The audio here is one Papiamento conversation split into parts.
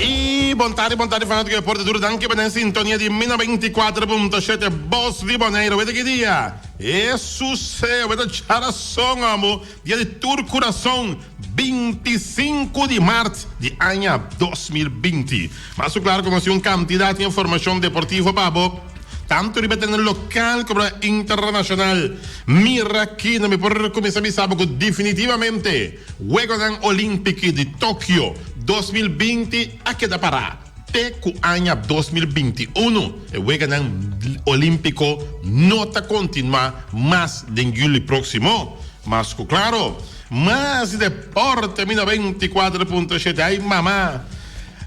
Y bon tarde, bon tarde fanático de deporte duro. Danki pa den sintonia di Mina 24.7 Bos di Bonaire. Wete ki dia? Jesus, wete charason amo. Dia di tur kurason, 25 di mart di aña 2020. Mas ku klaru ku nos tin un kantidat di informashon deportivo pa bo, tantu riba tenen lokal komo internashonal. Mira aki no mi por kuminsá bisa bo ku definitivamente Wegonan Olímpiki di Tokio 2020 a keda pará te ku aña 2021. E Weganan Olímpiko no ta kontinuá mas den yüli próksimo. Mas ku klaro, mas di deporte mi 94.7 Ay mama!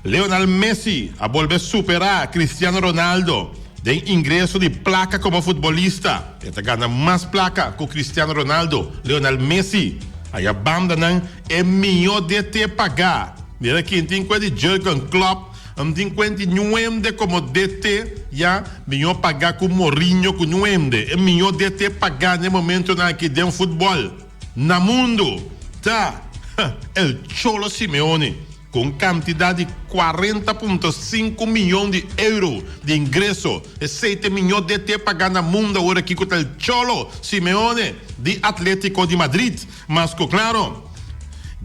Lionel Messi a bolbe superá Cristiano Ronaldo den ingreso di plaka komo futbolista. E ta gana mas plaka ku Cristiano Ronaldo, Lionel Messi. Aya bandanan e mihó DT pagá. Mira kin tin kue di Jurgen Klopp, N tin kuenti nuende komo DT ya mihó pagá ku Mourinho ku nuende. E mihó DT pagá na e momentonan aki den futbòl na mundu ta El Cholo Simeone ku un kantidat di 40.5 miyon di euro di ingreso. Esei ta e mihó DT pagá na mundu awor aki ku ta El Cholo Simeone di Atletico di Madrid. Mas ku klaro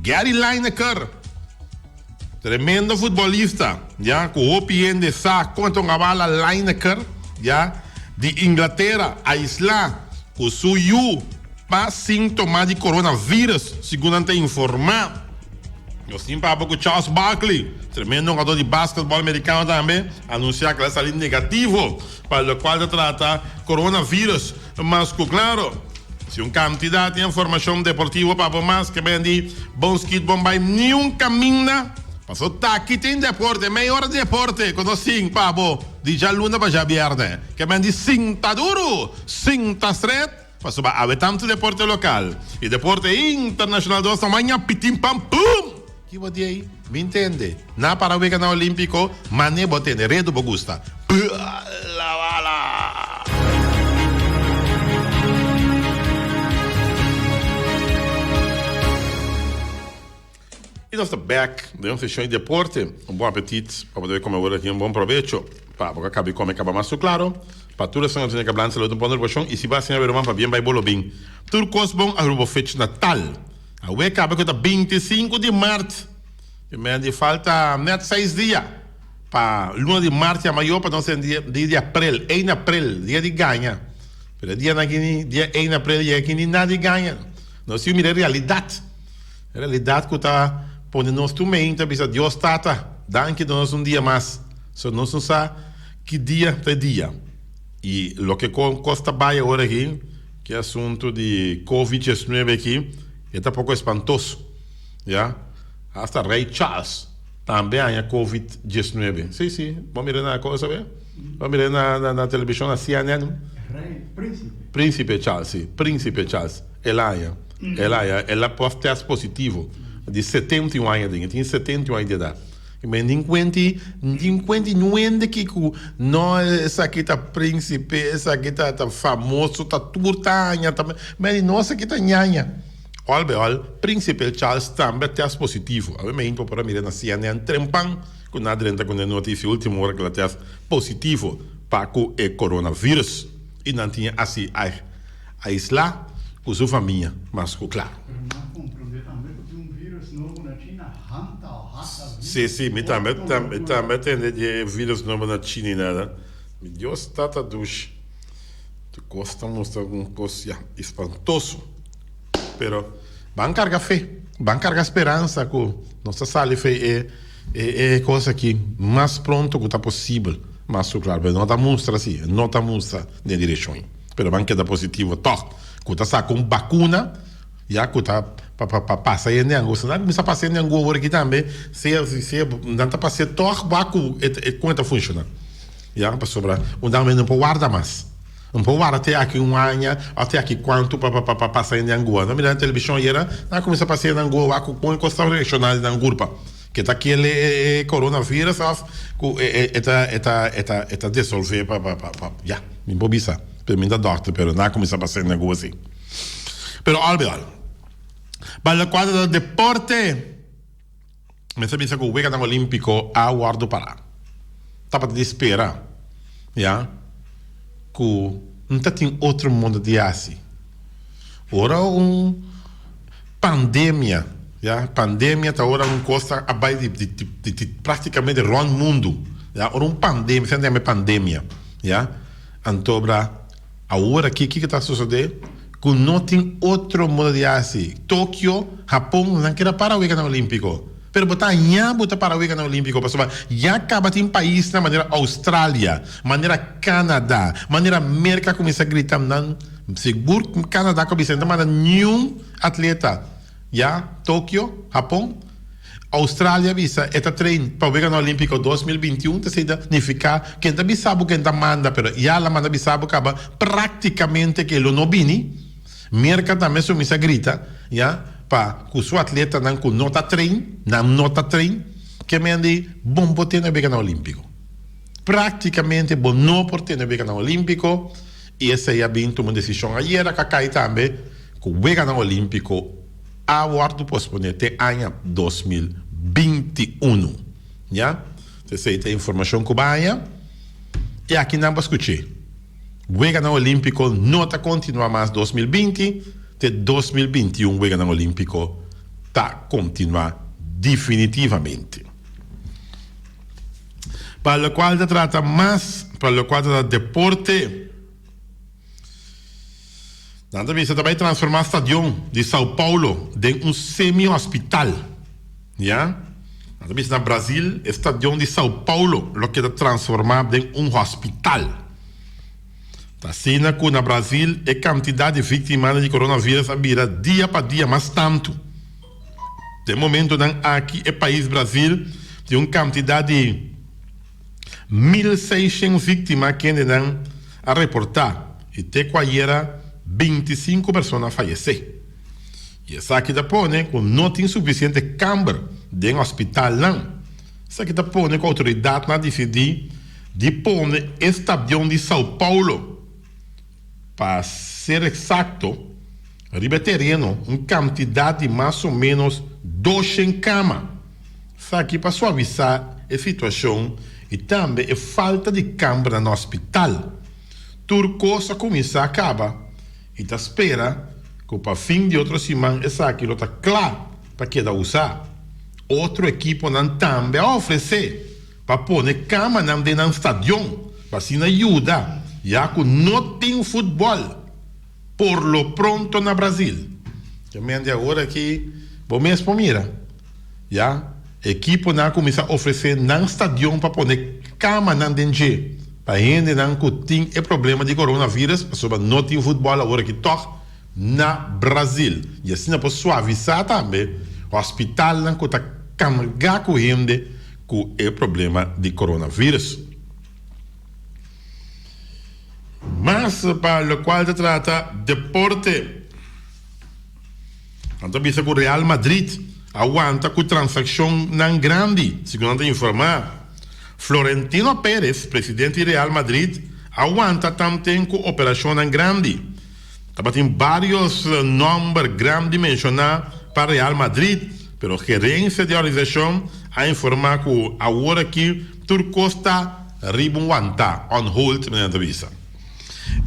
Gary Lineker. Tremendo futbolista, ya, ku hopi hende sa kon ta un abala Lineker, ya, di Inglatera aislá ku su yu pa síntoma di coronavirus, segun nan ta informá. Nos tin papia ku Charles Barkley, tremendo hungadó di basketbòl merikano tambe, anunsiá ku el a sali negativo pa lokual ta trata coronavirus. Mas ku klaro, si un kantidat di informashon deportivo pa bo mas ke bendi bon skit bon bai niun kaminda, paso taki tin deporte, mei ora di deporte ku nos tin pa bo di djaluna pa djabièrnè. Ke bendi sinta duru, sinta stret, pasobra awe tantu deporte lokal i deporte internashonal dos ta maña pitin pam pum! Ki bo di ei? Mi ntende. Na para weganan olímpiko, mane bo tende redu bo gusta. Bala bala! I nos ta bek den un seshon di deporte. Un bon apetit pa bo debe kome awor aki. Un bon probecho pa bo ka kabi kome kaba mas su klaro. Pa tur esnan ku ta tene kablan saludo un pon reboshon i si bo a siña beruman pabien bai bo lo bin. Tur kos bon aruba bo fech natal. Awe kaba ku ta 25 di mart. E men di falta net seis dia pa luna di mart yama yo pa nos den dia di aprel, ein aprel, dia di gaña. Pero e dianan aki ni dia ein aprel yega aki ni nada di gaña. Nos tin mira e realidat. E realidat ku ta pone nos tur meinta bisa Dios Tata, danki duna nos un dia mas. So nos no sa ki dia ta e dia. I loke kos ta bai awor aki. Ki asuntu di Covid 19 aki e ta poko espantoso ya hasta Rey Charles tambe haña Covid 19 si si bo mira na cosa be bo mira na na televishon na CNN Rey Principe Principe Charles si Principe Charles el a haña el a haña el a post test positivo di 71 aña den e tin 71 aña di edat. Mi tin kuenti, mi tin kuenti nuende ki ku no esaki ta príncipe, esaki ta ta famoso, ta tur ta haña, ta mi di no esaki ta ñaña. Ol be ol, Príncipe Charles tambe a test positivo. Awe mi por a mira na CNN trempan ku nan a drenta ku e notisia ultimo ora ku el a test positivo pa ku e coronavirus i nan tin asi aislá ku su famia mas ku kla. Pero nan a komprondé tambe ku tin un vírus nobo na China, Hanta o Hanta vírus. Sí, sí, mi tambe, mi tambe a tende di e vírus nobo na China i nada. Mi Dios tata dushi. Kos ta mustra un kos ya espantoso. Pero ban karga fe, ban karga speransa ku nos ta sali fe e e kos aki mas pronto ku ta posibel. Mas su klaro, pero no ta mustra si, no ta mustra den direkshon. Pero ban keda positivo tòg ku ta saka un bakuna ya ku ta pa pa pa pasa hende angu. Si nan kuminsá pasa hende angu awor aki tambe, sea sea nan ta pas'é tòg wak ku e kon e ta funshoná. Ya, pasobra un dama no por warda mas. No por warda te aki un aña of te aki cuanto pa pa pa pasa hende angua. No mira na television ayera, nan a cuminsa pasa hende angua wak cu con e cos ta reacciona den nan curpa. Ke ta kele e e coronavirus of cu e e ta e ta e ta e ta desolve pa pa pa pa ya, mi por bisa, pero mi no ta dokter, pero nan a cuminsa pasa hende angua si. Pero al bij al, pa locual ta deporte. Mester bisa ku Weganan Olímpiko a wòrdu pará. Tabata di spera ya ku no ta tin otro modo di hasi. Ora un pandemia, ya, pandemia ta ora un kos ta a bai di di di di praktikamente rònt mundu, ya, ora un pandemia, esei nan ta yama e pandemia, ya, antobra Awor aki kiko ta sosode? Ku no tin otro modo di hasi. Tokio, Hapon, nan keda para Weganan Olímpiko. Pero bo ta haña bo ta para Weganan Olímpiko pasobra ya kaba tin paisnan manera Australia, manera Canada, manera Merka kuminsá grita nan sigur Canada ku a bisa nan ta manda niun atleta ya Tokio, Hapon. Australia bisa e ta train pa Weganan Olimpico 2021 ta esei ta nifica ken ta bisa bo ken ta manda pero ya la manda bisa bo caba practicamente ke lo no bini. Merca tambe su misa grita ya pa cu su atletanan cu no ta train nan no ta train ke men di bon por tene Weganan Olimpico practicamente bo no por tene Weganan Olimpico y esei a bin tuma un decision ayera ca cay tambe cu Weganan Olimpico a wòrdu posponé te aña 2021. Ya, esei ta e informashon ku bo haña i aki nan bo a skuch'é. Weganan Olímpiko no ta kontinuá mas 2020, te 2021 Weganan Olímpiko ta kontinuá definitivamente. Pa lokual ta trata mas, pa lokual ta trata deporte. Nan ta bisa ta bai transforma stadion di Sao Paulo den un semi-hospital. Ya. Nan ta bisa na Brazil e stadion di Sao Paulo lo keda transforma den un hospital. Ta asina ku na Brazil e kantidat di viktimanan di coronavirus a bira dia pa dia mas tantu. Den momentonan aki e pais Brazil tin un kantidat di. 1600 víktima kendenan a reportá i te ku ayera 25 persona a fayesé. I esaki ta pone ku no tin sufisiente kamber den hospitalnan. Esaki ta pone ku outoridatnan a disidí di pone e stadion di Sao Paulo, pa ser eksakto, riba e tereno un kantidat di mas o ménos 200 kama. Esaki pa suavisá e situashon i tambe e falta di kambernan na hospital. Tur kos a kuminsá kaba i ta spera ku pa fin di otro siman esaki lo ta kla pa keda usá. Otro ekiponan tambe a ofresé pa pone kamanan den nan stadion pa asina yuda ya ku no tin futbòl por lo pronto na Brazil. Ke men di awor aki bo mes por mira ya ekiponan a kuminsá ofresé nan stadion pa pone kamanan den dje pa hendenan ku tin e problema di coronavirus pasobra no tin futbòl awor aki tòg na Brazil i asina por suavisá tambe hospitalnan ku ta kargá ku hende ku e problema di coronavirus. Mas pa locual ta trata deporte, nan ta bisa cu Real Madrid a wanta cu transaccionnan grandi, segun nan ta informa. Florentino Perez, presidente di Real Madrid, a wanta tanten cu operacionnan grandi. Tabatin varios nomber grandi menciona pa Real Madrid, pero gerencia di organisacion a informa cu awor aki tur cos ta riba un wanta, on hold, manera nan ta bisa.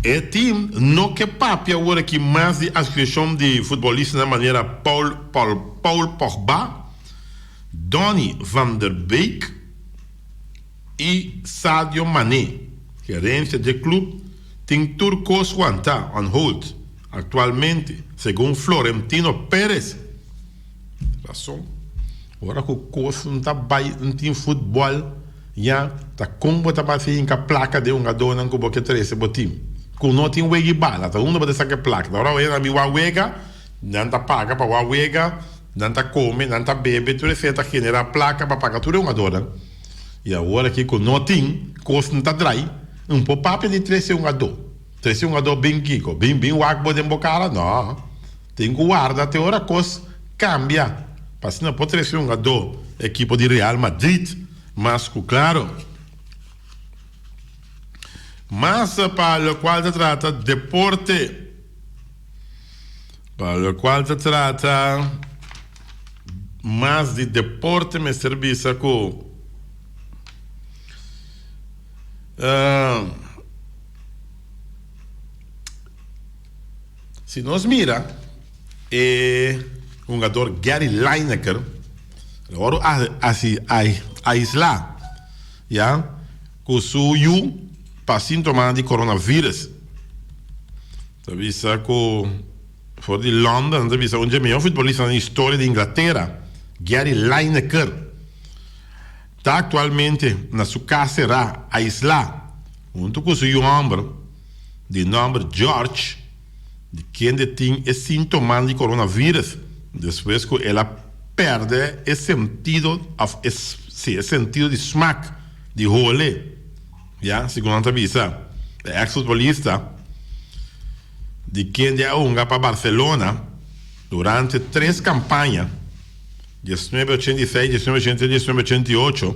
E team no ke papia awor aki mas di adquisicion di futbolistanan manera Paul Paul Pogba, Donny van der Beek y Sadio Mané. Gerencia dje club. Tin tur kos wantá, on hold, aktualmente, segun Florentino Perez. Rason, ora ku kos no ta bai, no tin futbòl, ya ta kon bo ta basa hinka plaka den hungadónan ku bo ke trese bo tim? Ku no tin wega i bala, ta unda bo ta saka e plaka? Ta ora bo nan bin wak wega, nan ta paga pa wak wega, nan ta kome, nan ta bebe, tur esei ta generá plaka pa paga tur e hungadónan. I awor aki ku no tin, kos no ta drai, un por papia di trese hungadó. Trese hungadó bin kiko? Bin bin wak bo den bo kara? No. Tin ku warda te ora kos kambia pa asina por trese hungadó ekipo di Real Madrid mas ku klaro. Mas pa lokual ta trata deporte, pa lokual ta trata mas di deporte mester bisa ku Si nos mira e hungador Gary Lineker lo wòrdu aislá ya ku su yu pa síntoma di coronavirus. Ta bisa ku for di London ta bisa un dje mihó futbolistanan den historia di Inglatera, Gary Lineker, ta aktualmente na su kas será aislá huntu ku su yu hòmber. Di nòmber George, di kende tin e sintoman di coronavirus despues ku el a pèrdè e sentido òf e si e sentido di smak, di hole, ya, segun nan ta bisa. E eks futbolista, di kende a hunga pa Barcelona durante tres kampaña, diesnuebe ochenta i seis, diesnuebe ochenta i siete, diesnuebe ochenta i ocho,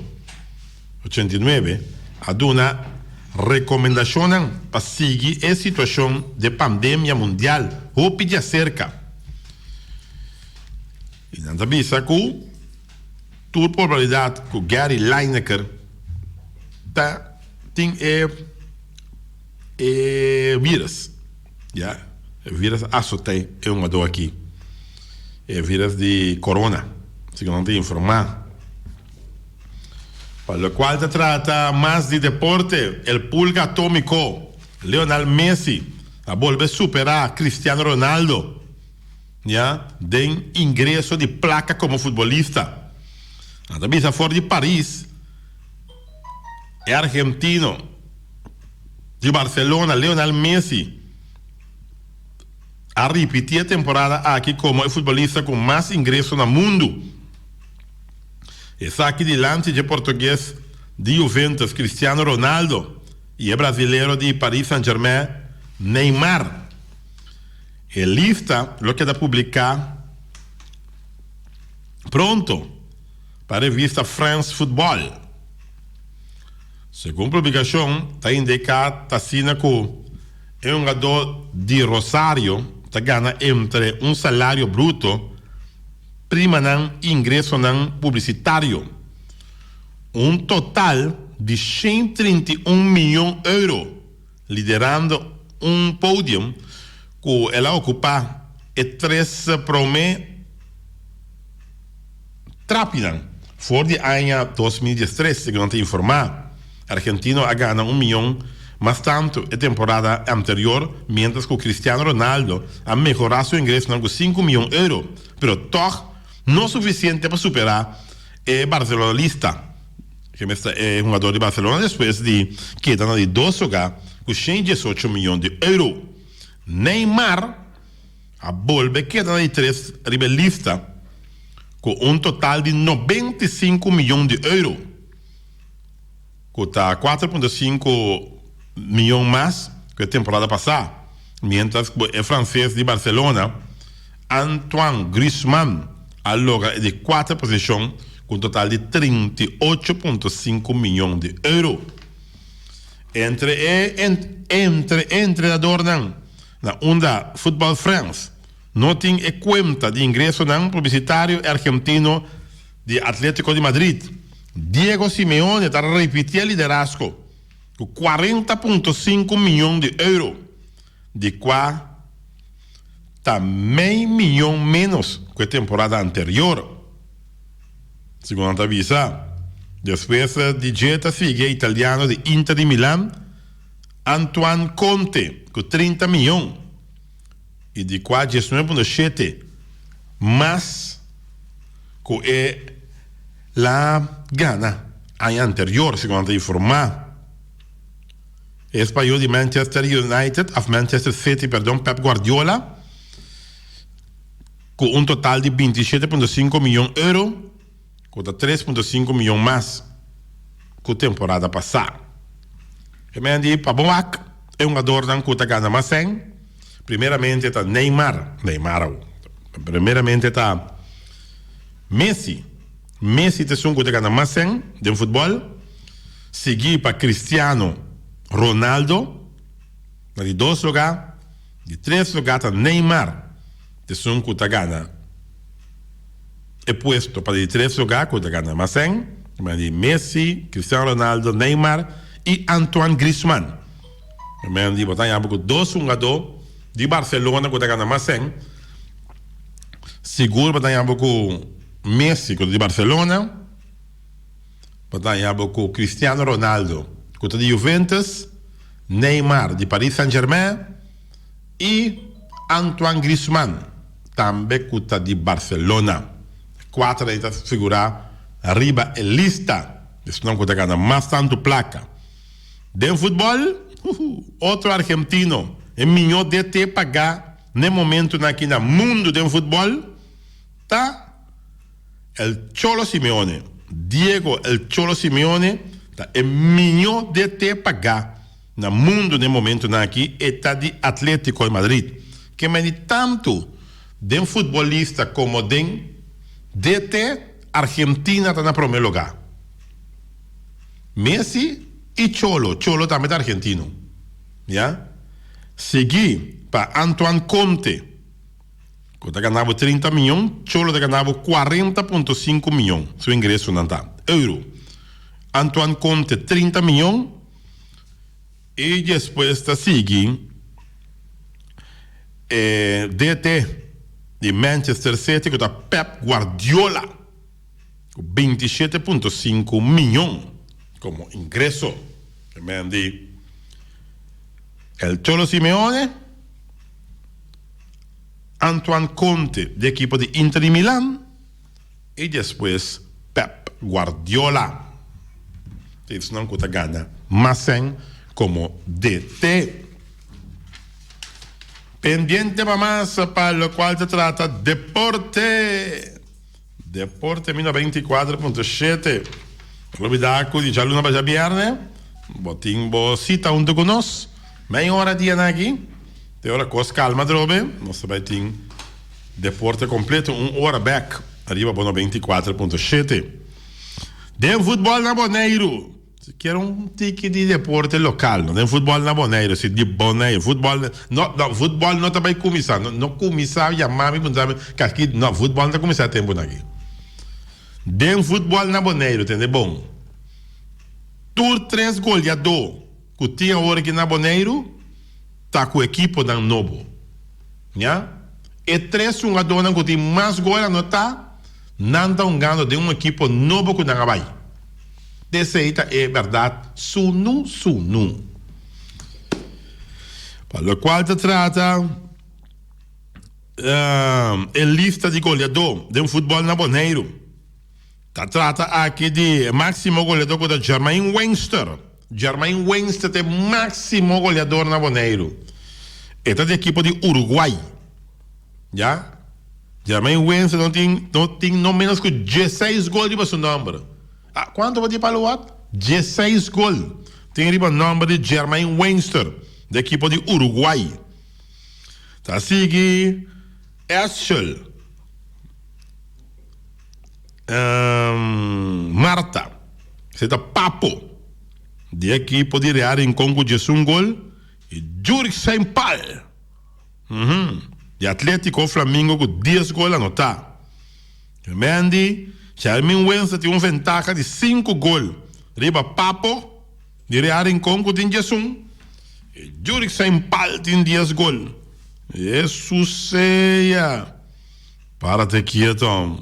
89, a duna rekomendashonnan pa sigui e situashon de pandemia mundial hopi djaserka. I nan ta bisa ku tur probabilidat ku Gary Lineker ta tin e e virus. Ya, e virus a asot'é e hungadó aki. E virus di corona, segun nan ta informá. Pa locual ta trata mas di deporte, el pulga atomico Lionel Messi a bolbe supera Cristiano Ronaldo ya den ingreso di placa como futbolista. Nan ta bisa for di Paris e argentino di Barcelona Lionel Messi a ripiti e temporada aki como e futbolista cu mas ingreso na mundo. Esaki dilanti dje portugues di Juventus, Cristiano Ronaldo, i e brazilero di Paris Saint-Germain, Neymar. E lista lo keda publiká pronto pa revista France Football. Segun publikashon ta indiká t'asina ku e hungadó di Rosario ta gana entre un salario bruto primanan i ingresonan publisitario, un total di 131 miyon euro, liderando un podium ku el a okupá e tres promé trapinan for di aña 2013, segun nan ta informá. Argentino a gana un miyon mas tantu e temporada anterior, miéntras ku Cristiano Ronaldo a mehorá su ingresonan ku sinku miyon euro, pero tòg no sufisiente pa superá e barcelonalista, kemester e hungador di Barcelona despues di keda na di dos lugá ku shen diesocho miyon di euro. Neymar a bolbe keda na di tres riba e lista ku un total di 95 miyon di euro. Ku ta 4.5 miyon mas ku e temporada pasá, miéntras ku e franses di Barcelona, Antoine Griezmann a logra e di kuater posishon ku un total di 38.5 miyon di euro. Entre e entre e entrenadornan na unda Football France no tin e kuenta di ingresonan publisitario e argentino di Atletico di Madrid, Diego Simeone ta ripiti e liderazgo ku 40.5 miyon di euro, di kua ta mei miyon ménos ku e temporada anterior, segun nan ta bisa. Despues di dje ta sigui e italiano di Inter di Milan, Antoine Conte ku 30 mion i di kua 19.7 mas ku e la gana aña anterior, segun nan ta informá. E spañó di Manchester United, òf Manchester City, perdon, Pep Guardiola, ku un total di 27.5 mion euro, ku ta 3.5 mion mas ku temporada pasá. E men di pa bo wak e hungadornan ku ta gana mas sèn, primeramente ta Neymar, Neymar awo, primeramente ta Messi, Messi ta esun ku ta gana mas sèn den futbòl, sigui pa Cristiano Ronaldo na di dos lugá, di tres lugá ta Neymar, ta esun ku ta gana e puesto pa di tres lugá ku ta gana mas sèn, di Messi, Cristiano Ronaldo, Neymar i Antoine Griezmann. Men di bo ta haña bo ku dos hungadó di Barcelona ku ta gana mas sèn. Sigur bo ta haña bo ku Messi ku ta di Barcelona, bo ta haña bo ku Cristiano Ronaldo ku ta di Juventus, Neymar di Paris Saint Germain i Antoine Griezmann tambe ku ta di Barcelona. E kuater ei ta figurá riba e lista di esnan ku ta gana mas tantu plaka. Den futbòl, otro argentino e mihó DT pagá n'e momentunan aki na mundu den futbòl ta El Cholo Simeone. Diego El Cholo Simeone ta e mihó DT pagá na mundu n'e momentunan aki, e ta di Atletico de Madrid. Ke meni tantu den futbolista komo den DT, Argentina ta na promé lugá. Messi i Cholo, Cholo tambe ta argentino, ya, sigui pa Antoine Conte ku ta gana bo 30 miyon, Cholo ta gana bo 40.5 miyon, su ingresonan ta, euro. Antoine Conte 30 miyon i despues ta sigui e DT di Manchester City ku ta Pep Guardiola. Ku 27.5 miyon komo ingreso. E men di El Cholo Simeone, Antoine Conte di ekipo di Inter di Milan i despues Pep Guardiola. Esnan ku ta gana mas sèn komo DT. Pendiente pa mas pa lokual ta trata deporte. Deporte mi 94.7. No lubida ku di djaluna pa djabierne bo tin bo sita huntu ku nos. Mei ora dianan aki te ora kos kalma atrobe nos ta bai tin deporte kompleto un ora bek ariba bo 94.7. Den futbòl na Boneiru. Si kier un tiki di deporte local no den futbol na Boneiru si di Boneiru futbol no no futbol no ta bay cuminsa no no cuminsa yama mi puntra mi kaki no futbol no ta cuminsa e temponan aki den futbol na Boneiru tende bon tur tres goleador cu tin awor aki na Boneiru ta cu ekiponan nobo ya e tres hungadornan cu tin mas gol anota nan ta hungando den un ekipo nobo cu nan a bay. Esei ta e bèrdat sunu sunu. Pa lokual ta trata e lista di goleadó den futbòl na Boneiru, ta trata aki di e máksimo goleadó ku ta Jermaine Wengster. Jermaine Wengster ta e máksimo goleador na Boneiru. E ta di ekipo di Uruguay. Ya. Jermaine Wengster no tin no tin no ménos ku diesseis gol riba su nòmber. Ah, cuanto bo tin pa Luat? Diesseis gol tin riba nomber di Jermaine Wengster di ekipo di Uruguay. Ta sigui Eschel Marta, esei ta Papo di ekipo di Real Rincon cu diesun gol y Jurick Sainpal di Atletico Flamingo cu dies gol anota. Mendy, Jermin Wens tin un ventaha di sinku gol riba Papo di Real Rincon ku tin 11 i Jurick Sainpal tin dies gol. Hesus sea! Párate kieto.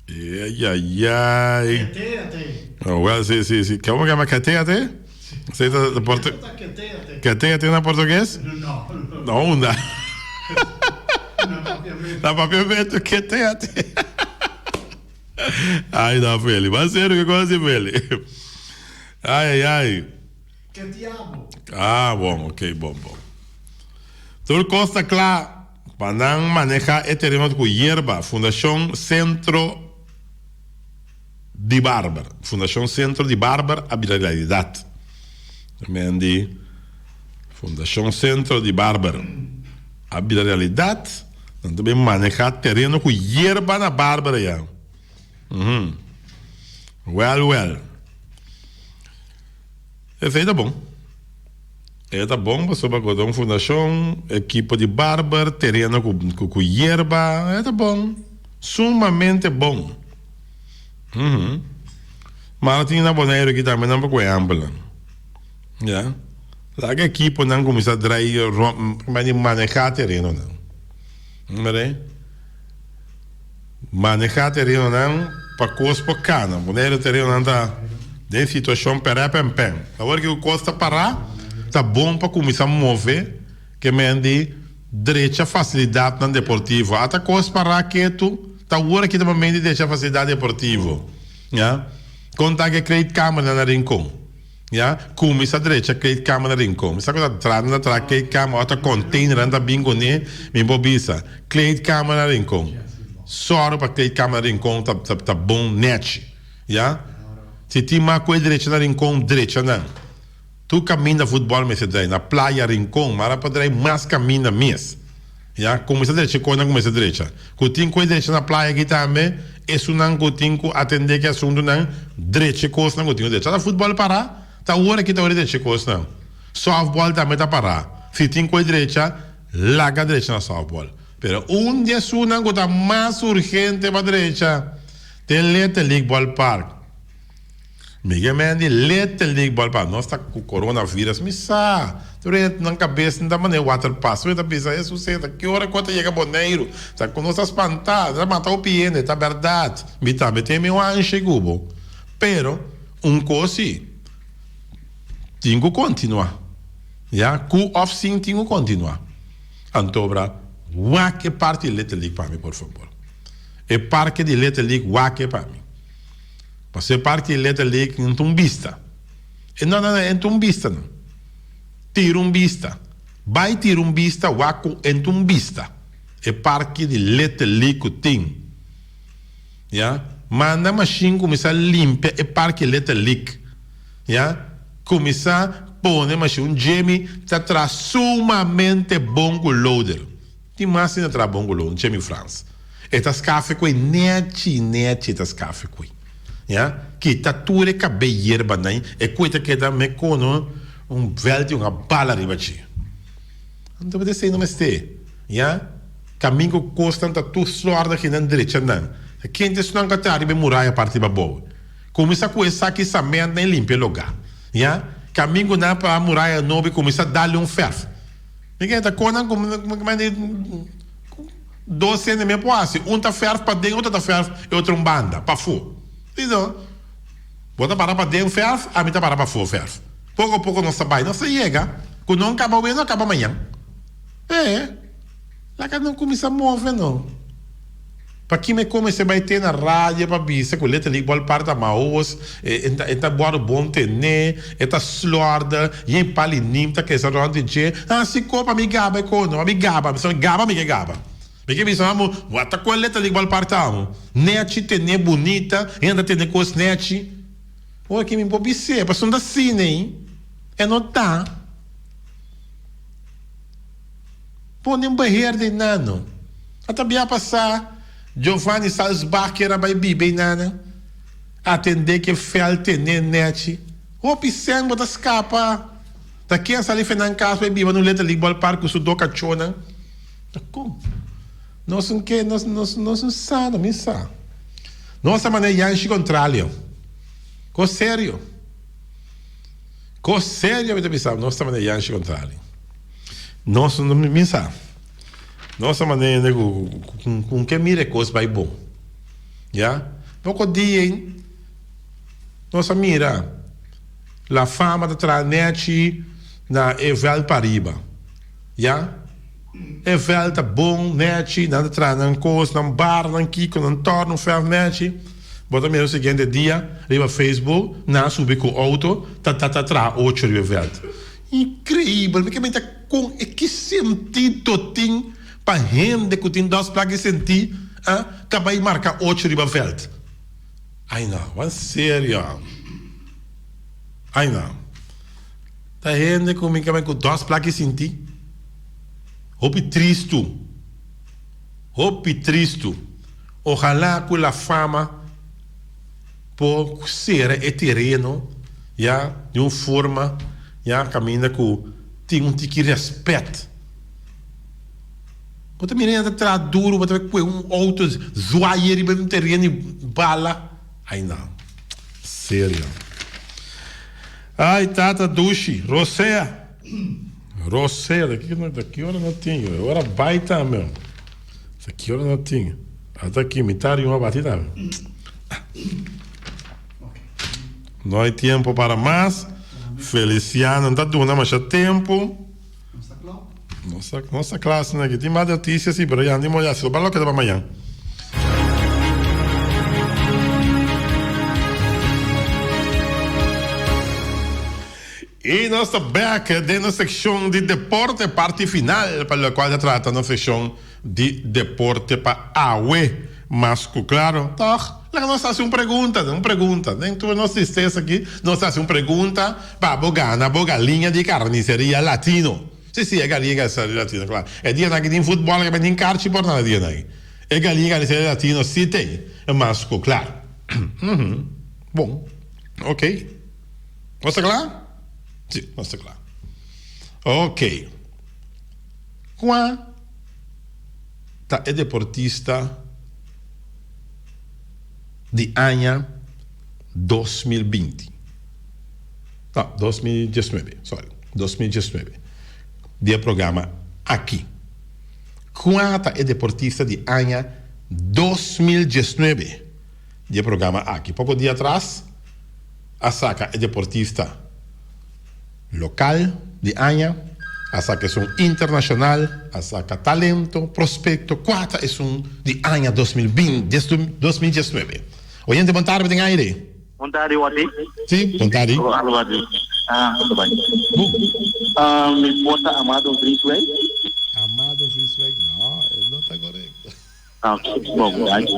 Eyayay. Kete ate. Oh, well, si, si, si. Komo ke yama kete ate? Si. Esei ta portu Ketea te na portugues? No. No unda? Na papiamento. Na papiamento ketea te. Ai no Feli, mas serio ke cosa Feli? Ai ai ai. Ketiabo. Ah bon, ok, bon bon. Tur kos ta kla pa nan maneha e tereno ku yerba, Fundashon Sentro di Barber. Fundashon Sentro di Barber a bira realidat. Men di Fundashon Sentro di Barber a bira realidat. Nan ta bin maneha tereno ku yerba na Barber ya. Uhum. Wèl wèl. Esei ta bon. E ta bon pasobra ku ta un fundashon, ekipo di barber, tereno ku ku yerba, e ta bon. Sumamente bon. Uhum. Mara tin na Boneiru aki tambe nan por ku ehèmpelnan. Ya. Laga ekiponan kuminsá drai rònt, manehá terenonan. Mira. Manehá terenonan pa kos por kana. Boneiru terenonan ta den situashon pèrèpèmpèn. Awor ki ku kos ta pará, ta bon pa kuminsá move ke men di drecha fasilidatnan deportivo. Ata kos pará ketu, ta awor aki ta momento di drecha fasilidat deportivo. Ya. Kon ta ke kleedkamernan na Rincon? Ya, cuminsa drecha kleedkamer na Rincon. Mi sa cu ta tra nan ta traha kleedkamer of ta container nan ta bin cune, mi por bisa, kleedkamer na Rincon. Sòru pa kleedkamer na Rincon ta ta bon nechi. Ya. Si tin mas cu e drecha na Rincon, drecha nan. Tur caminda futbol mester drai, na Playa, Rincon, mara pa drai mas caminda mes. Ya, cuminsa drecha e cosnan cu mester drecha. Cu tin cu e drecha na playa aki tambe, esunnan cu tin cu atende ki asuntunan, drecha e cosnan cu tin cu drecha. Ta futbol para, ta ora aki ta ora di drecha e cosnan. Softball tambe ta para. Si tin cu e drecha, laga drecha na softball. Pero un di esunnan cu ta mas urgente pa drecha, ta e Little League Ballpark. Miguel Mendy letterlijk bal pa nos ta cu coronavirus mi sa tur e nan cabes no ta mane water pas tur e ta bisa Jesus e ta ki ora cu a ta yega Boneiru ta cu nos ta spanta ta mata hopi hende ta berdad mi tambe tin mi wanshe cu bo pero un cos si tin cu continua ya cu of sin tin cu continua antobra wak e parti letterlijk pa mi por fabor e parke di letterlijk wak e pa mi. Pasobra e parti di Little League no ta un bista. E no, no, no, e no ta un bista no. Tira un bista. Bai tira un bista wak ku e no ta un bista. E parke di Little League ku tin. Ya. Manda mashin kuminsá limpia e parke Little League. Ya. Kuminsá pone mashin. Un Jimmy ta traha sumamente bon ku loader. Tin mas tin ta traha bon ku lo un Chemi Frans. E ta skafe ku e nechi nechi e ta skafe ku e. Ya, kita tur e kabé yerba nan e ku e ta keda me kono un vèlt di un bala riba dje. Anto bo ta esei no mester. Ya, kamin ku kosnan ta tur slòrda kinan drecha nan. Ta kende esnan ku a traha riba e muraya parti pabou? Kuminsá ku esaki samènt nan e limpia e lugá. Ya, kamin ku nan a traha muraya nobo e kuminsá dal un fèrf. Mi ke ta konan ku mi dos hende mi por hasi, un ta fèrf paden, otro ta fèrf e otro un banda, pafó. Listo. Bo ta para paden fèrf, ami ta para pafó fèrf. Poko poko nos ta bai, nos ta yega. Ku no kaba awe, no kaba mañan. E, laga nos kuminsá move no. Pa ki mi kuminsá bai te na radio pa bisa ku Little League Ballpark ta maos, e e ta wòrdu bon tené, e ta slòrda, yen pali nim ta krese rònt di dje. Hasi ko pa mi gaba e kono, pa mi gaba, mi sa gaba mi ke gaba. Mi ke bisa amo, wak ta kua Little League Ballpark ta amo? Nèchi tené bunita, hende ta tene kos nèchi. Ora ki mi por bis'é, pasobra no ta asina ei, e no ta. Pone un beheer den nan no. A ta bia pasá Giovanni Salsbach kier a bai biba einan, atendé ku e vèlt tené nèchi. Hopi sèn bo ta skapa. Ta ken sali fe nan kas bai biba na un Little League Ballpark ku su do kachónan? Ta kon? Nos un ke, nos nos nos un sa no, mi sa. Nos ta manera Yanshi kontralio. Kos serio. Kos serio mi ta bisa, nos ta manera Yanshi kontralio. Nos no mi sa. Nos ta manera hende ku ku ke mira e kos bai bon. Ya. Poko dia nos a mira. La Fama ta traha nèchi na e vèlt pariba. Ya. E vèlt ta bon, nèchi, nan ta traha nan kos, nan bar, nan kiko, nan tòrnu, fèrf nèchi. Bo ta mira siguiente dia riba Facebook nan a subi ku outo ta ta ta traha ocho riba e vèlt. Inkreibel! Mi ke menta kon e ki sentido tin pa hende ku tin dos plak di sentí a ta bai marka ocho riba vèlt. Ai no, wan serio. Ai no. Ta hende ku mi ke bai ku dos plak di sintí. Hopi tristu. Hopi tristu. Ojalá ku la fama por sera e tereno ya di un forma ya kaminda ku tin un tiki rèspèt. Bo ta mira hende ta traha duru, bo ta kue un outo zwaai riba un tereno i bala. Ai no. Serio. Ai tata dushi. Rosea. Rosea, di ki di ki ora no tin? E ora bai tambe. Di ki ora no tin? Ata aki mitar di un a bati tambe. No hay tiempo para mas. Feliciano no ta duna masha tempo. No sta kla asina aki. Tin mas notisia si, pero ya ni moe hasi. Lo loke ta pa mañan. I nos ta bek den nos sekshon di deporte, parti final pa lokual ta trata nos sekshon di deporte pa awe. Mas ku klaro, tòg, laga nos hasi un pregunta, un pregunta. Den tur nos tristesa aki, nos ta hasi un pregunta pa bo gana bo galiña di karniseria latino. Si, si, e galiña di karniseria latino, klaro. E dianan aki tin futbòl, aki tin karchi por nan e dianan aki. E galiña di karniseria latino si t'ei, mas ku klaro. Bon, okey. Nos ta kla? Si, nos ta kla. Ok. Kua ta e deportista di aña 2020? No, 2019, sorry, 2019, di e programa aki. Kua ta e deportista di aña 2019 di e programa aki? Poko dia atras a saka e deportista lokal di aña, a saka esun internashonal, a saka talento, prospekto, kua ta esun di aña 2019? Oyente bon tarde den aire. Bon tardi Wati. Si, bon tardi. Alo Wati. Ah, kon ta bai? Bon. Ah, mi por ta Amado Vrieswijk? Amado Vrieswijk, no, e no ta korekto. Ah, bon, danki.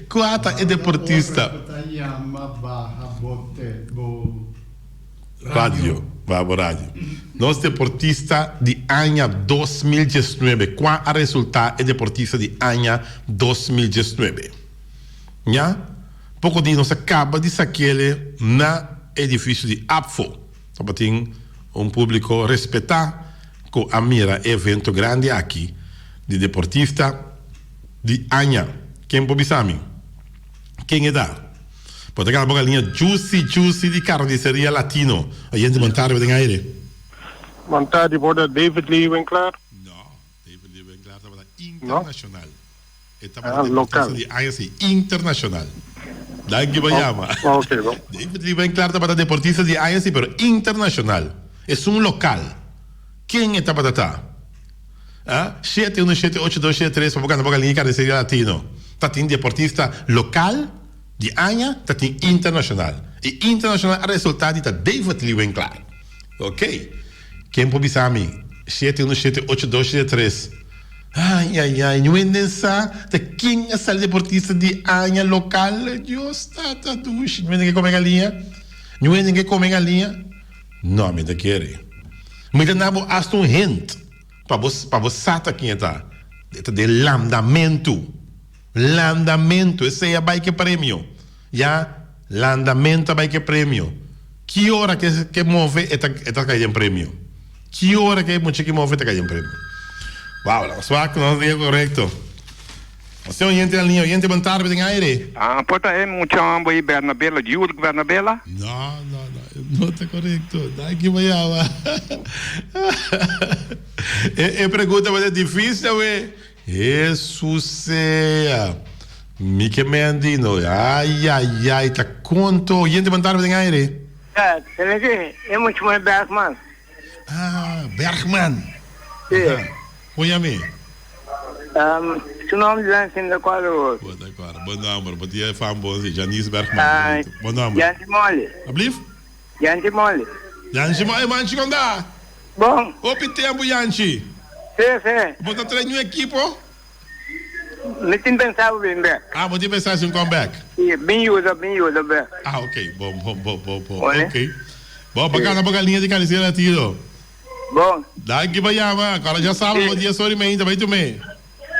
Kua ta e deportista? Radio, baha bo radio. Nos deportista di aña 2019. Kua a resulta e deportista di aña 2019? Ña? Poko di nos a kaba di sakiele na edifisio di APFO. Tabatin un publico respeta cu a mira e evento grandi aki di deportista di aña. Ken por bisa mi ken e ta? Bo ta gana bo galiña juicy juicy di carniceria latino. Oyente bon tarde bo den aire. Bon tarde bo ta David Lee Winkler? No, David Lee Winkler tabata internacional. E tabata deportista di aña si internacional. Danki pa yama. David Lee Winkler tabata deportista di aña si pero internacional. Esun local. Ken e tabata ta? A shete uno shete ocho dos shete tres pa bo gana bo galiña carniceria latino. Ta tin deportista local di aña ta tin internacional. Y internacional a resulta di ta David Lee Winkler. Ok. Ken por bisa mi? Shete uno shete ocho dos shete tres. Ay ay ay ñu hende sa ta ken a sali deportista di aña local Dios tata dushi ñu hende ke come galiña ñu hende ke come galiña no mi ta kere mi ta na bo hasta un hint pa bo pa bo sa ta ken e ta e ta den landamentu landamentu esey a bay ke premio ya landamentu a bay ke premio ki ora ke ke move e ta e ta kai den premio. Ki ora ke mucha ki move ta kai den premio? Wow, la swak nos dia korekto. Nos tin oyente na liña, oyente bon tarde den aire. Ah, por ta e mucha homber i Bernabela, Jurg Bernabela? No, no, no, no ta korekto. Danki pa yama. E, e pregunta tabata dificil awe. Hesus sea. Mi ke Mandy no. Ay ay ay ta konto. Oyente bon tarde den aire. Ja, teneke e mucha muhe Bergman. Ah, Bergman. Si. Aha. Kon yami? Um, su nomber di lan sin ta kòrda hoor. Bo ta kòrda. Bon nomber. Bo tin e fam bon si. Janice Bergman. Ah, Bon nomber. Janchi Moli. Ablief? Janchi Moli. Janchi Moli. Manchi kon ta? Bon. Hopi tempu Janchi. Si, si. Bo ta train un ekipo? Mi tin pensa bo bin bek. Ah, bo tin pensa haci un comeback? Si, bin yuda, bin yuda bek. Ah, ok. Bon, bon, bon, bon, bon. Oye. Ok. Bon, pa gana bo galiña di Carnicera Latido. Bon. Danki pa yama. Kora dja sabado bo dia sori mainta bai tume.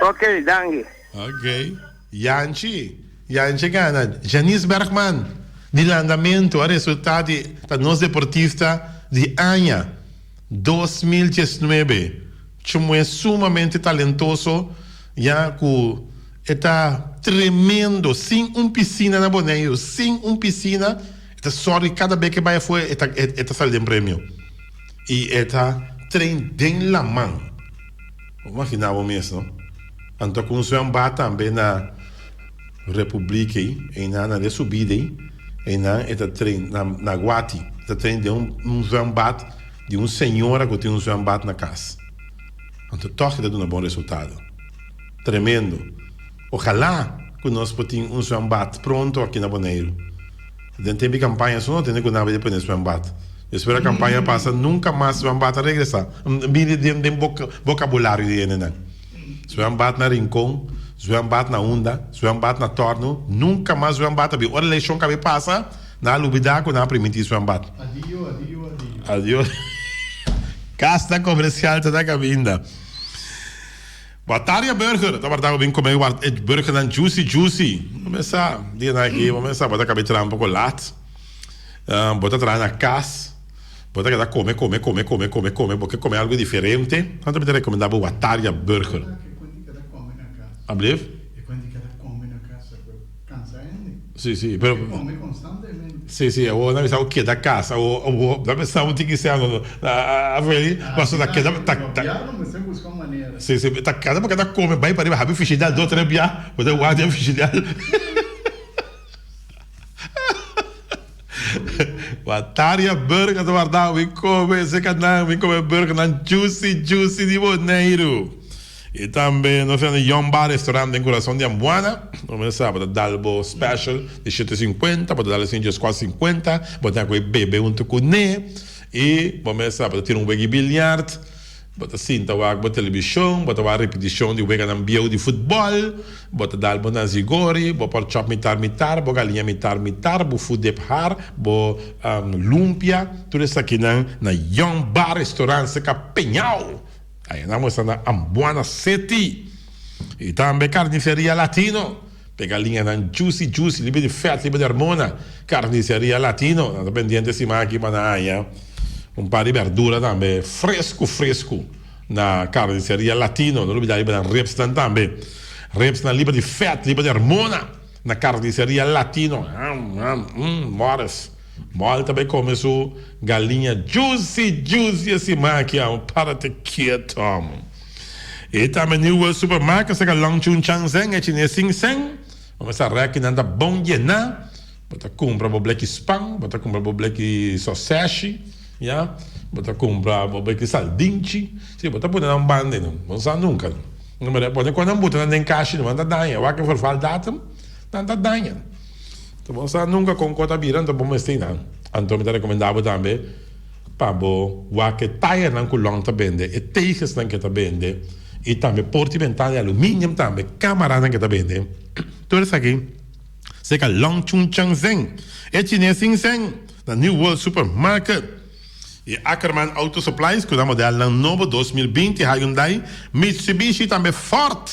Ok, danki. Ok. Yanchi, Yanchi gana. Janice Bergman di landamentu a resulta di ta nos deportista di aña 2019. Chumue sumamente talentoso ya cu e ta tremendo sin un piscina na Boneiru sin un piscina e ta sorry cada bes ke bay afo e ta e ta sali den premio y e ta train den laman bo imagina bo mes no anto cu un zwembad tambe na Republiek ey eynan na de subida ey eynan e ta train na na Guati e ta train den un zwembad. Di un señora cu tin un zwembad na cas. Anto toch e ta duna bon resultado. Tremendo. Ojalá cu nos por tin un zwembad pronto aki na Boneiru. Den tempo di campaña so no tende cu naba di pone zwembad. Despues a campaña pasa nunca mas zwembad a regresa. Bini den den vocabulario di hendenan. Zwembad na Rincon, zwembad na unda, zwembad na Torno, nunca mas zwembad a bin. Ora eleccion cabe pasa, Nan a lubida ku nan a primintí swembad. Adio, adio, adio. Adio. Kasta komersial ta na kaminda. Wataria Burger ta warda bo bin kome e burgernan juicy juicy. Bo mesa dianan aki, bo mesa bo ta kabe traha un poko lat. Bo ta traha na kas, bo ta keda kome, kome, kome, kome, kome, kome, bo ke kome algu diferente. Nan ta rekomendá bo Wataria Burger. Ablief? Cansa hende. Sí, sí, pero. Ke come constantemente. Sí, sí, awor nan bisa bo keda casa, awor, awor, nan bisa bo tin ki sea no, a veri, pasobra ta keda, ta, ta. Gobierno mester busca un manera. Sí, sí, ta kada bo keda come, bai pariba habi fishidal dos tres bia, bo ta wak den fishidal. Wataria burger ta warda bo, bin come esei nan, bin come burgernan juicy, juicy di Boneiru. I tambe nos tin Young Bar Restaurant den kurason di Ambuana. Bo mester sa bo ta dal bo special di shete sinkuenta, bo ta dal esun djeskuater sinkuenta, bo ta koe bebe huntu kuné. I bo mester sa bo ta tira un wega di biliard, bo ta sinta wak bo televishon, bo ta wak ripitishon di weganan bieu di futbòl, bo ta dal bo nasi gori, bo por chòp mitar mitar, bo galiña mitar mitar, bo fudep har, bo lumpia, tur esakinan na Young Bar Restaurant serka Peñao. Aya nan muestra na Ambuana City y tambe Carniceria Latino. Pega liñanan juicy juicy, libre di vet, libre di hormona. Carniceria Latino. Nan ta pendiente siman aki pa nan haya un par di berdura tambe fresco fresco na Carniceria Latino. No lubida riba nan ribsnan tambe. Ribsnan libre di vet, libre di hormona na Carniceria Latino. Ham ham mm Morris. Mòl ta bai kome su galiña juicy juicy e siman aki amo párate kieto amo. E tambe New World Supermarket saka Long Chun Chang Zeng e chines Sing Seng. Bo mester rèki nan ta bon yená. Bo ta kumpra bo bleki span, bo ta kumpra bo bleki soseshi, ya. Bo ta kumpra bo bleki saldinchi. Si, bo ta pone nan banda ei no. Bo no sa nunka no. Pone ku nan buta nan den kashi no, nan ta daña. Wak e vervaldatum, nan ta daña. Ta bo sa nunka kon kos ta bira anto bo mester nan. Anto mi ta rekomendá bo tambe pa bo wak e tayernan ku Long ta bende, e tegesnan ke ta bende i tambe porta i bentana di aluminium tambe, kamaranan ke ta bende. Tur esaki serka Long Chun Chang Zeng, e chines sin sèn, na New World Supermarket. I Ackerman Auto Supplies ku nan modelnan nobo 2020 Hyundai, Mitsubishi tambe Ford.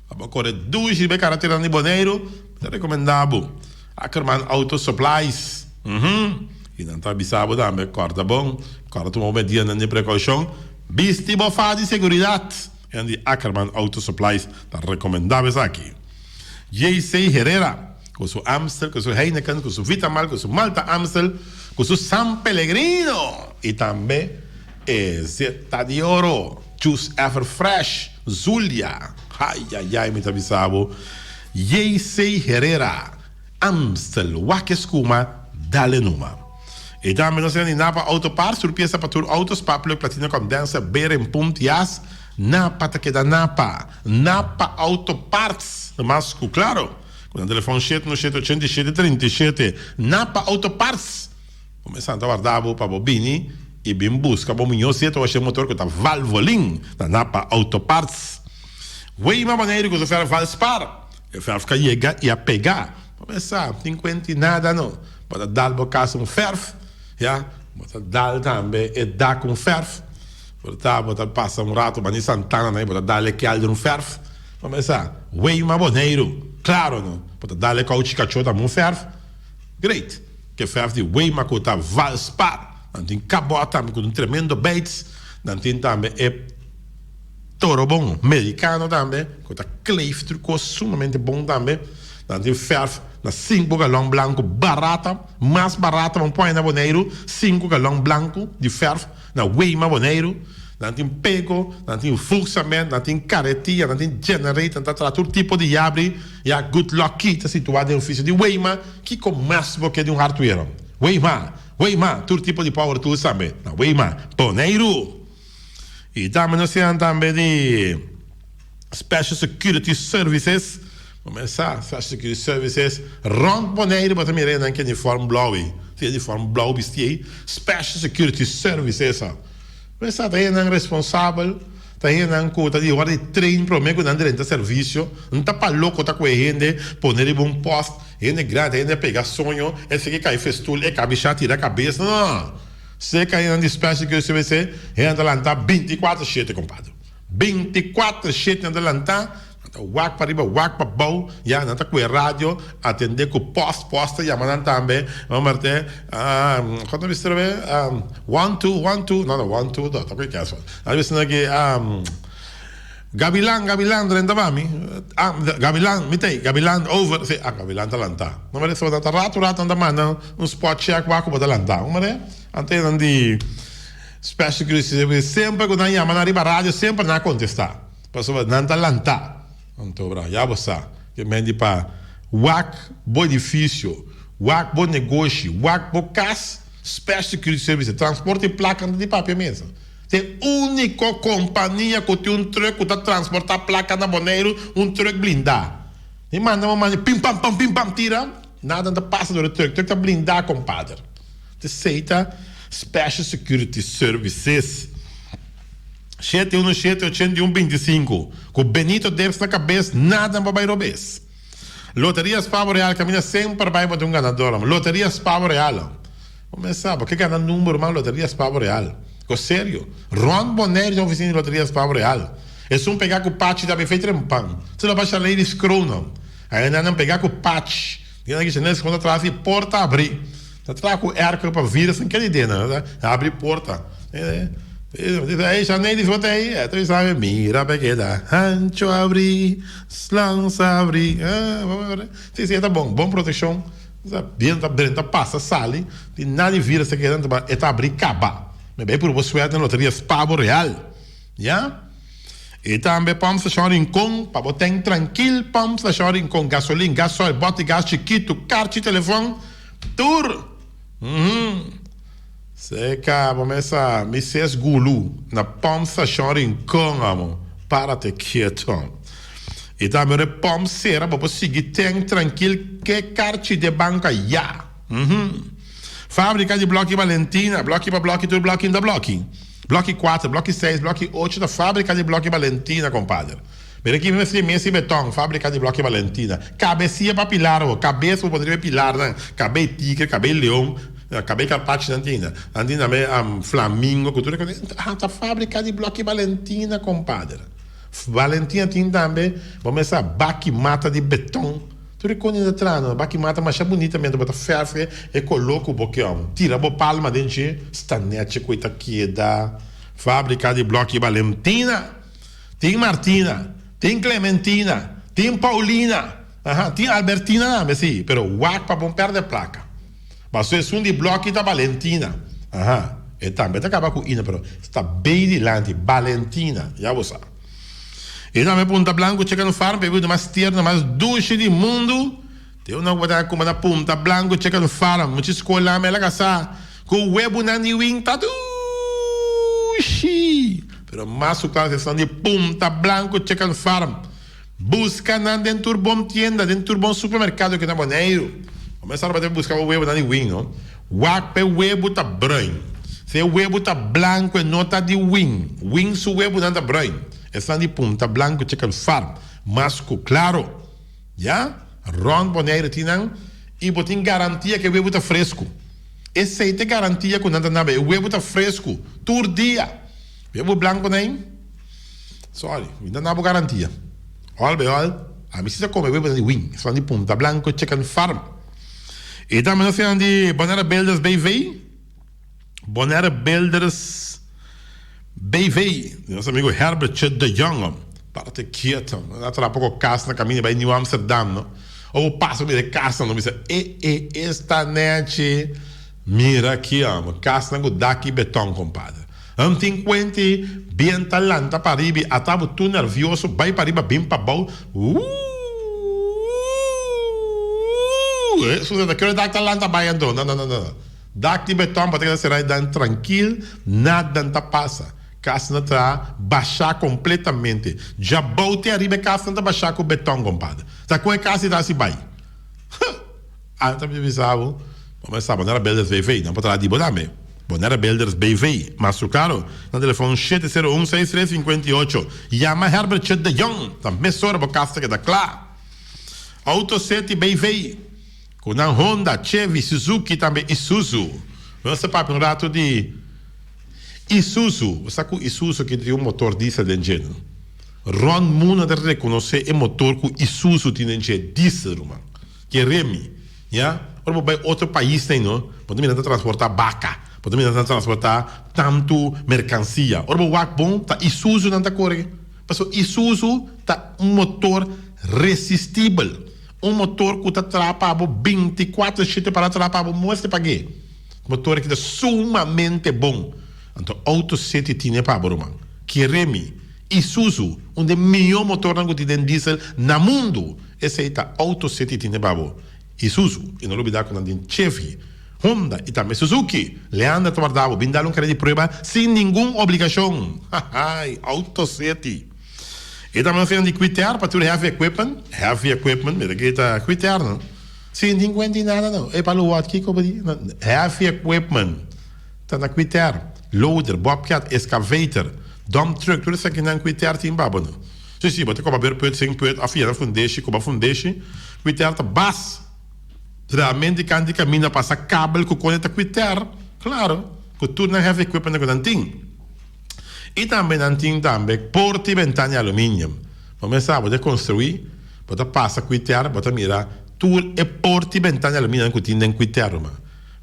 Pa bo kore dushi riba e kareteranan di Boneiru, mi ta rekomendá bo Ackerman Auto Supplies. Uhum. I nan ta bisa bo tambe, kòrda bon, kòrda tuma bo medidanan di prekoushon, bisti bo faha di seguridat. E nan di Ackerman Auto Supplies ta rekomendá bo esaki. JC Herrera, ku su Amstel, ku su Heineken, ku su Vitamal, ku su Malta Amstel, ku su San Pellegrino i tambe e Zeta di Oro, Juice Ever Fresh. Zulia, Ai ai ai mi ta bisa bo. JC Herrera, Amstel, wak e skuma, dale numa. I tambe nos tin di Napa Auto Parts, tur piesa pa tur auto, sparkplug, platina, condenser, beren, punt, jas. Napa ta keda Napa. Napa Auto Parts, mas ku klaro. Ku nan telefòn shete no shete ochenta i shete trinta i shete. Napa Auto Parts. Bo mester ta warda bo pa bo bini i bin buska bo miñó siete o shete motor ku ta Valvoline na Napa Auto Parts. Weima Boneiru ku su fèrf Valspar. E fèrf ka yega i a pega. Bo mester sa, tin kuenti nada no. Bo ta dal bo kas un fèrf, ya. Bo ta dal tambe e dak un fèrf. Bo ta bo ta pasa un rato bani Santana na i bo ta dal e kelder un fèrf. Bo mester sa, Weima Boneiru. Klaro no. Bo ta dal e kouchi kachó tambe un fèrf. Great. Ke fèrf di Weima ku ta Valspar. Nan tin kabòt tambe ku un tremendo beits. Nan tin tambe e torobon merikano tambe ku ta kleef tur kos sumamente bon tambe. Nan tin fèrf na sinku galòn blanku barata, mas barata bo pone na Boneiru, sinku galòn blanku di fèrf na Weima Boneiru. Nan tin pego, nan tin voegcement, nan tin karetia, nan tin generator, nan ta traha tur tipo di yabri. Ya Good Lucky ta situá den ofisio di Weima. Kiko mas bo ke di un hardware? Weima, Weima, tur tipo di power tools tambe na Weima, Boneiru. I tambe nos tin tambe di Special Security Services. Bo mester sa, Special Security Services rond Boneiru bo ta mira e nan ku uniform blou ei. Si uniform blou bisti ei, Special Security Services. Bo mester sa ta hendenan responsabel. Ta hendenan ku ta di ora di train promé ku nan drenta servisio. N ta pa loko ta ku e hende pone riba un post, hende grandi, hende a pega soño, esei ke kai festoel, e kabishá tira kabes. No, no. Seka hendenan di Special Security Service, hendenan ta lantá bintikuater shete, kompadre. Bintikuater shete nan ta lantá, nan ta wak pariba, wak pabou, ya, nan ta ku e radio, atendé ku post, post ta yama nan tambe, homber te, kon ta bisa atrobe, one two, one two, no, no, one two no, ta ku e kèswa. Nan ta bisa nan ki, Gabilan, Gabilan, drenta pa mi, Gabilan, mi t'ei, Gabilan, over, si, ah, Gabilan ta lantá. No merece bo ta rato rato nan ta manda un spot check wak ku bo ta lantá, un manera, anto nan di Special Security Service semper ku nan yama nan riba radio semper nan a kontestá. Pasobra nan ta lantá. Anto bra, ya bo sa ke men di pa wak bo edifisio, wak bo negoshi, wak bo kas, Special Security Service, transporte plaka nan ta di papia mes. Ta e úniko kompania ku tin un trùk ku ta transportá plaka na Boneiru, un trùk blindá. Mi manda bo manda pim pam pam pim pam tira, nada no ta pasa dor e trùk, trùk ta blindá kompader. Esei ta Special Security Services. Shete uno shete ochenta i un binti sinku Ku Benito Debs na kabes nada no por bai robes. Loteria Spavo Real kaminda semper bai bo tin un ganador. Loteria Spavo Real Bo mes sa bo ke gana number man Loteria Spavo Real. Ko serio. Rond Bonaire tin ofisina di Loteria Spavo Real. Esun pega ku pachi ta bin fei trempan. Su lo basha lei di skronan. Aina nan pega ku pachi. Di nan ki Chanel skon ta tras di porta abri. Ta traha ku erko pa virus nan kende dena. Ta abri porta. Ey Chanel di foto ey. E ta bisa mi mira pa keda hancho abri slans abri. Si si e ta bon. Bon protekshon. Biento ta drenta pasa sali. Di nada di virus ta keda e ta abri kaba. Mi bay puru bo suerte na loteria Spavo Real. Ya. I tambe Pump Station Rincon pa bo ten trankil Pump Station Rincon gasolin, gasoil, bòt di gas chikitu, karchi telefòn, tur. Uhum. Seka bo mesa mi ses gulu na Pump Station Rincon amo. Párate kieto. I tambe ora e pump sera bo por sigui ten trankil ke karchi de banka ya. Uhum. Fábrika di blòki Valentina, blòki pa blòki tur blòki ta blòki. Blòki kuater, blòki seis, blòki ocho ta fábrika di blòki Valentina, kompader. Mira aki mester di mesa i betòn, fábrika di blòki Valentina. Kabesia pa pilar bo, kabes bo pone riba e pilarnan, kabei tigre, kabei leon, kabei karpachi nan tin ainda. Nan tin tambe flamingo ku tur e kos. Ah, ta fábrika di blòki Valentina, kompader. Valentina tin tambe, bo mester sa, baki mata di betòn. Tur e konin ta traha nan baki mata masha bunita mientras bo ta ferfe e kolo ku bo ke om. Tira bo palma den dje, sta nechi ku e ta keda. Fabrika di bloki Valentina, tin Martina, tin Clementina, tin Paulina, aha, tin Albertina tambe si, pero wak pa bon perde plaka. Paso esun di bloki ta Valentina, aha, e tambe ta kaba ku ina pero sta bay dilanti, Valentina, ya bo sa. I tambe Punta Blanku Chicken Farm pa e bibida mas tierno, mas dushi di mundu. Te una ku bo ta kuma na Punta Blanku Chicken Farm. Mucha skola mi a laga sa ku webunan di wing ta dushi. Pero mas ku klaro esnan di Punta Blanku Chicken Farm. Buska nan den tur bon tienda, den tur bon supermerkado ku na Boneiru. Bo mester tabata buska bo webunan di wing no. Wak pa e webu ta bruin. Si e webu ta blanku e no ta di wing. Wing su webunan ta bruin. Esnan di Punta Blanku Chicken Farm. Mas ku klaro. Ya, rond Boneiru tin nan y bo tin garantia cu e webu ta frescu. Esey ta e garantia cu nan ta naba, e webu ta frescu tur dia. Webu blanco ney? Sorry, mi ta nabo garantia. All by all, ami si ta come webunan di wing, esnan di Punta Blanco Chicken Farm. Y tambe nos tin nan di Bonaire Builders BV. Bonaire Builders BV, di nos amigo Herbertje de Jong. Parte kieto, nan a traha poko kas na kaminda bai Nieuw Amsterdam, no. Ora bo pasa mira e kasnan, bo bisa, e e esta nechi. Mira aki, amo, kasnan ku dak i beton, kompadre. Nan tin kuenti, bien ta lanta pa riba i ata bo tur nervioso bai pa riba bin pa bou. Uuuuuh! Susan, ta kere dak ta lanta bai anto? No, no, no, no. Dak di beton pa ta keda sera dan trankil, nada no ta pasa. Kas no ta bashá kompletamente. Djabou te ariba e kas no ta bashá ku beton, kompadre. Ta kon e kas ei ta hasi bai? Huh! Ami ta bisa bo, bo mester sa Bonera Builders BV. Nan por traha di bo tambe. Bonera Builders BV. Mas su karo, nan telefon shete sero un seis tres sinkuenta i ocho. Yama Herbert Chet de Jong, ta mesora bo kas ta keda kla. Auto City BV. Ku nan Honda, Chevy, Suzuki tambe Isuzu. Nos ta papia un rato di Isuzu. Bo sa ku Isuzu ki tin un motor diesel den dje no? Rond mundo ta rekonosé e motor ku Isuzu tin den dje, diesel ruman. Kere mi, ya. Ora bo bai otro paisnan no, bo ta mira nan ta transportá baka, bo ta mira nan ta transportá tantu merkansia. Ora bo wak bon, ta Isuzu nan ta kore. Pasobra Isuzu ta un motor resistibel. Un motor ku ta traha pa bo bintikuater shete para traha pa bo muestra pag'é. Motor aki ta sumamente bon. Anto Auto City tine pa bo ruman. Kere mi, Isuzu, un den mihó motornan ku tin den diesel na mundu, esei ta Auto City tine pa bo. Isuzu, i no lubidá ku nan tin Chevy, Honda i tambe Suzuki. Leander ta warda bo, bin dal un kare di prueba sin ningun obligashon. Hahaai, Auto City. E ta mester di kwiter pa tur heavy equipment, heavy equipment, mira ki ta kwiter no. Sin tin kuenta di nada no. E palo wòt kiko bo di? Heavy equipment ta na kwiter, loader, bobcat, excavator, dump truck, tur esakinan kwiter tin pa bo no. Si si, bo ta koba beurput, zinkput òf yena fundeshi, koba fundeshi, kwiter ta bas. Realmente kan di kaminda pasa kabel ku kone ta kwiter, klaro, ku tur nan heavy equipment ku nan tin. I tambe nan tin tambe porta i bentana di aluminium. Bo mes sa, bo ta construi, bo ta pasa Quiter, bo ta mira tur e porta i bentana di aluminium ku tin den Quiter, ruman.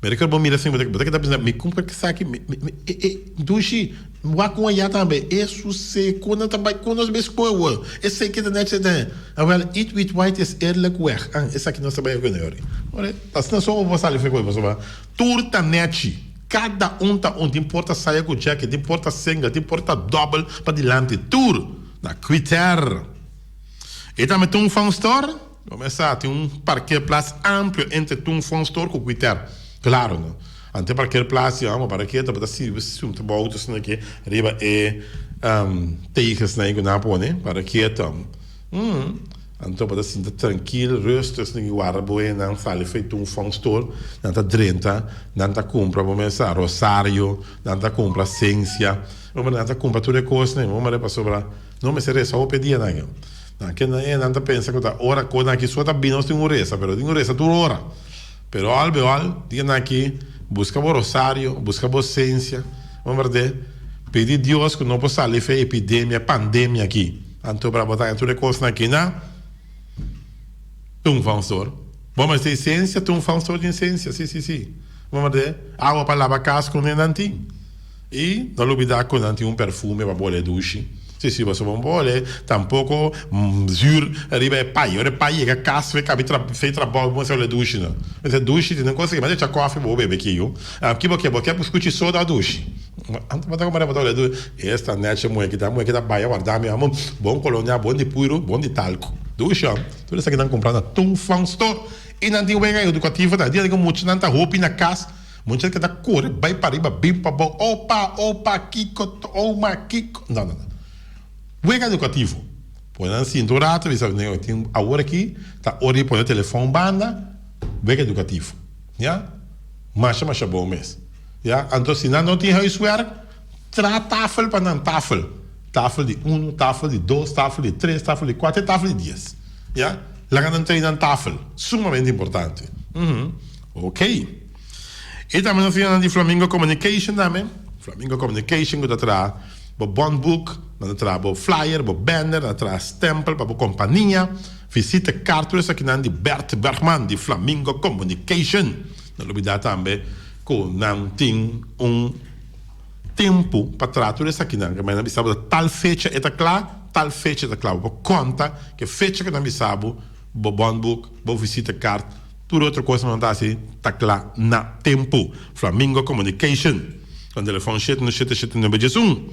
Mi recuerdo bo mira asin, bo ta keda pensa, mi kumpra esaki, mi, mi, mi, e, e, dushi, wak un aya tambe, e suse, kon nan ta bai, kon nos bai skohe awor, esei keda net esei, awel, eat with white is eerlijk weg, ah, esaki nos ta bai ku ne ori. Ora, asina so bo por sali for e kos, pasobra tur ta nechi. Kada un ta un, tin por ta saya ku jacket, tin por ta single, tin por ta dobbel pa dilanti, tur na Quiter. E tambe tin un phone store, bo mes sa tin un parkeerplaats amplio entre tin un phone store ku Quiter, klaro no. Ante e parkeerplaats ya bo para keto bo ta sirbi sunta bo auto asina ke riba e tegesnan ei ku nan a pone para keto. Anto bo ta sinta trankil, rustig, sin ki warda bo hendenan sali for e un store, nan ta drenta, nan ta kumpra bo mesa rosario, nan ta kumpra sensia, nan ta kumpra tur e kosnan, bo mira pasobra no mester resa hopi e dianan yo. Nan ke nan ta pensa ku ta ora kosnan aki so ta bini nos tin ku resa, pero tin ku resa tur ora. Pero al be al, dianan aki buska bo rosario, buska bo sensia, bo mira pidi Dios ku no por sali for e epidemia, pandemia aki. Anto pra bo ta haña tur e kosnan aki na Tung Fang Store. Bo mester esensia, Tung Fang Store tin esensia, si si si. Bo mester awa pa laba kas ku nan tin. I no lubida ku nan tin un perfume pa bo ole dushi. Si si boso bon por hole tampoco zuur riba e pai. Ora e pai yega cas fe cabi tra fe trabao bo mester hole dushi no. Mester dushi tin un cosa ki mester echa koffie bo bebe ki yu. Ki bo ke? Bo ke buscuchi soda o dushi? Anto bo ta como bo ta hole dushi. Esta nechi muhe kita muhe kita baya warda mi amo bon colonia bon di puiro bon di talco. Dushi hom. Tur esaki nan cumpra na Tung Fong Store. Y nan tin wega educativo ta. Dia di cu muchanan ta hopi na cas. Mucha ke ta kore bai pariba bin pabou opa opa kiko oma kiko no no no wega edukativo pone nan sinta un rato bisa nego tin awor aki ta ora di pone telefon banda wega edukativo ya masha masha bon mes ya anto si nan no tin huiswerk traha tafel pa nan tafel tafel di uno tafel di dos tafel di tres tafel di kuater tafel di dies ya laga nan train nan tafel sumamente importante ok. I tambe nos tin nan di Flamingo Communication tambe. Flamingo Communication ku ta traha bo bondboek, nan ta traha bo flyer, bo banner, nan ta traha stempel pa bo kompania, visite kaart, tur esakinan di Bert Bergman di Flamingo Communication. No lubida tambe ku nan tin un tempu pa traha tur esakinan. Ke nan bisa bo ta tal fecha e ta kla, tal fecha e ta kla. Bo por konta ku e fecha ku nan bisa bo, bo bondboek, bo visite kaart, Tur otro cos nan ta haci ta cla na tempo. Flamingo Communication. Nan telefon shete no shete shete nuebe diesun.